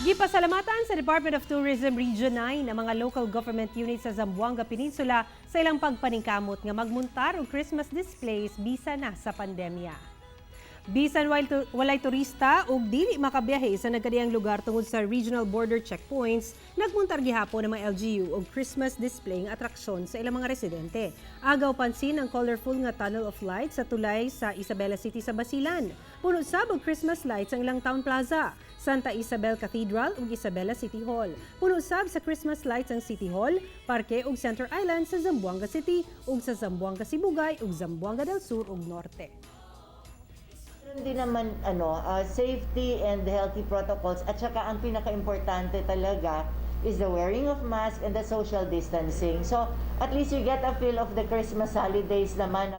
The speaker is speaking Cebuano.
Gipasalamatan sa Department of Tourism Region 9 ang mga local government units sa Zamboanga Peninsula sa ilang pagpaningkamot nga magmuntar og Christmas displays bisan na sa pandemya. Bisan walay turista ug dili makabiyahe sa nagkadiyang lugar tungod sa regional border checkpoints, nagmuntar gihapon ang mga LGU og Christmas display nga atraksyon sa ilang mga residente. Agaw pansin ang colorful nga Tunnel of Light sa tulay sa Isabela City sa Basilan. Puno sab og Christmas lights ang ilang town plaza, Santa Isabel Cathedral ug Isabela City Hall. Puno sab sa Christmas lights ang City Hall, Parke ug Center Island sa Zamboanga City ug sa Zamboanga Sibugay ug Zamboanga del Sur ug Norte. Meron din naman safety and healthy protocols, at saka ang pinaka-importante talaga is the wearing of mask and the social distancing. So at least you get a feel of the Christmas holidays naman.